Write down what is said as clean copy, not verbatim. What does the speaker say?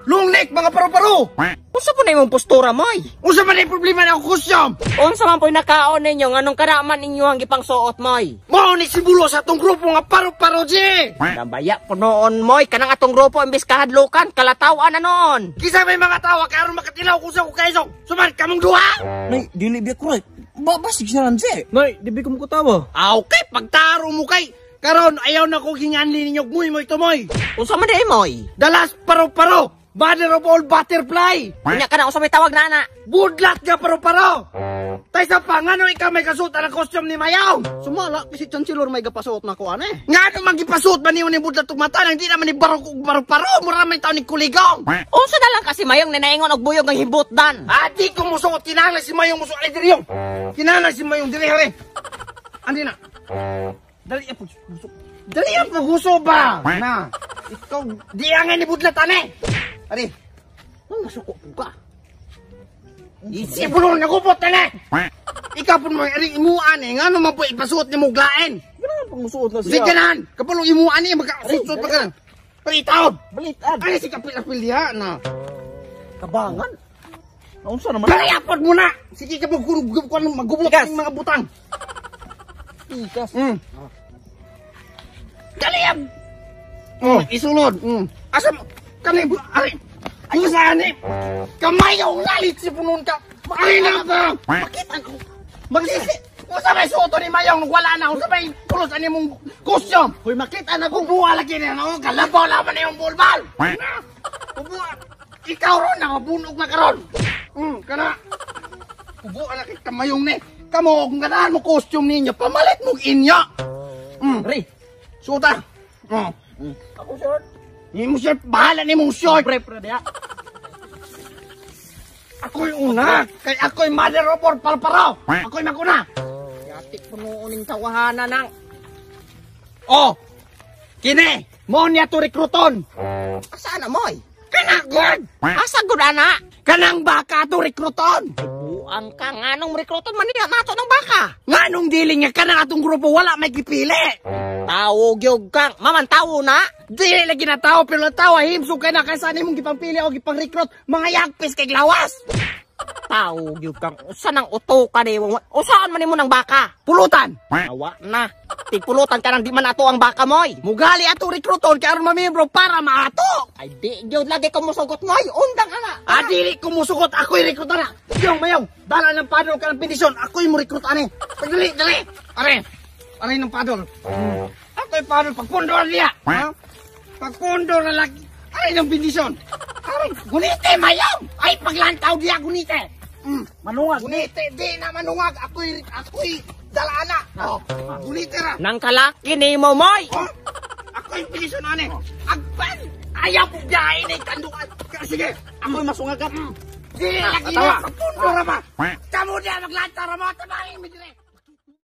Lungnik mga paru-paro! Unsa po na imong postura, Moy? Unsa man ang problema na akong kusyom? Unsa man po'y nakaon ninyo nganong karaman ninyo ang gipangsuot, Moy? Mao ni sibulo sa atong grupo nga paru-paro, G! Nabaya po noon, Moy. Kanang atong grupo imbis kahadlukan, kalatawan na noon. Kisa may mga tawa kay aron makatilaw kung sa ko kaisog. Suman kamong duha! Nay, dili biya ko right. Babasig siya lang, Je. Nay, di ko mukutawa. Ah, okay, pagtaro mo kay. Karon ayaw na ko ginganli ninyo muy moy tumoy. Unsa man di, Moy? Dalas paru-paro! Mother of all butterfly! Unya ka na, unsa may tawag na, ana? Budlat nga paru-paro! Tay sa pa, ngano ikaw may kasuot ang costume ni Mayaw? Sumala kasi Chancellor may gapasuot na ko ane. Nga ano man gipasuot ba niyo ni budlat ug mata nang di naman ni barok ug paru-paro, mura man taon ni kuligong. Unsa na lang kasi mayong ninaingon og buyog ang hibutdan? Ah, di ko musuot kinahanglan si Mayong musuot ay diri yung. Kinahanglan si Mayong diri hare. Andi na. Dali ang pagsuso. Dali ang paghuso ba? Na. Ikaw di ang ni budlat ane. Ari. Ang nasuko po ka. Isibulo na gupot ane. Ikaw po mo ari imuan eh ngano man po ipasuot ni mo glaen. Ganahan pag musuot na Di siya. ganahan. Kapalong imuan eh magkasuot pa ka. Pero itaw. Balitad. Ay si kapil-apil diha na. Kabangan. Naunsa naman? Dali apod mo na. Sige ka magubot ng mga butang. Tikas. Dali am. Oh, isulod. Asa mo? Kani ari. Ay sa ani. Kamay ka lalit si punon ka. Ay na ba? Makita ko. Magsisi. Unsa may suoto ni Mayong nung wala na? Unsa may pulos ani mong costume? Hoy, makita na ko. Kubuha lagi na no? Kalabaw laban na yung bulbal. Na. Kubuha. Ikaw ron nakabunog na karon. Kana. Kubuha lagi kamayong ni. Kamo kung ganahan mo costume ninyo, pamalit mo inyo. Re. Suta. Oh. Ako short. Ni mo shirt, bahala ni mong short. Pre, pre, diya. Ako'y una. Kay ako'y mother of all parparaw. Ako'y maguna. Yati po noon ning tawhana nang. Oh. Kini, mo niya to rekruton. Asa na, Moy? Kana god. Asa gud ana? Kanang baka to rekruton. Buang ka nganong rekruton man niya nato ng baka. Nganong dili nga kanang atong grupo wala may gipili. Tawo gyud kang, maman tawo na. Dili lagi na tao pero ang tao himsog kay na kaysa nimong gipangpili o gipang-recruit mga yagpis kay lawas. Tawo gyud kang, usa nang uto ka nimo. Usaan man nimo ng baka? Pulutan. Awa na. Tigpulutan ka nang di man ato ang baka, Moy. Mugali atong rekruton kay aron mamiyembro para maato. Ay di gyud lagi ko musugot, Moy. Undang ana. Ah, dili ko musugot ako'y rekrutan na. Yung mayaw, dala ng padol ka ng bendisyon, ako'y mo recruit ani. Pagdali, dali. Are. Are ng padol. Ako'y padol pagpundo na niya. Ha? Pagpundo na lagi. Are ng bendisyon. Are, gunite mayaw. Ay paglantaw diya gunite. Manungag. Gunite di na manungag. Ako'y dala na. Oh, gunite ra. Nang kalaki nimo, Moy. Oh, ako'y bendisyon ani. Agpan. Ayaw ko biyahe ni kandukan. Sige, Ako'y masungagat. dili lagi na. Pagpundo ra ba? Kamu diya maglanta ra mo. Tabahin mi dire.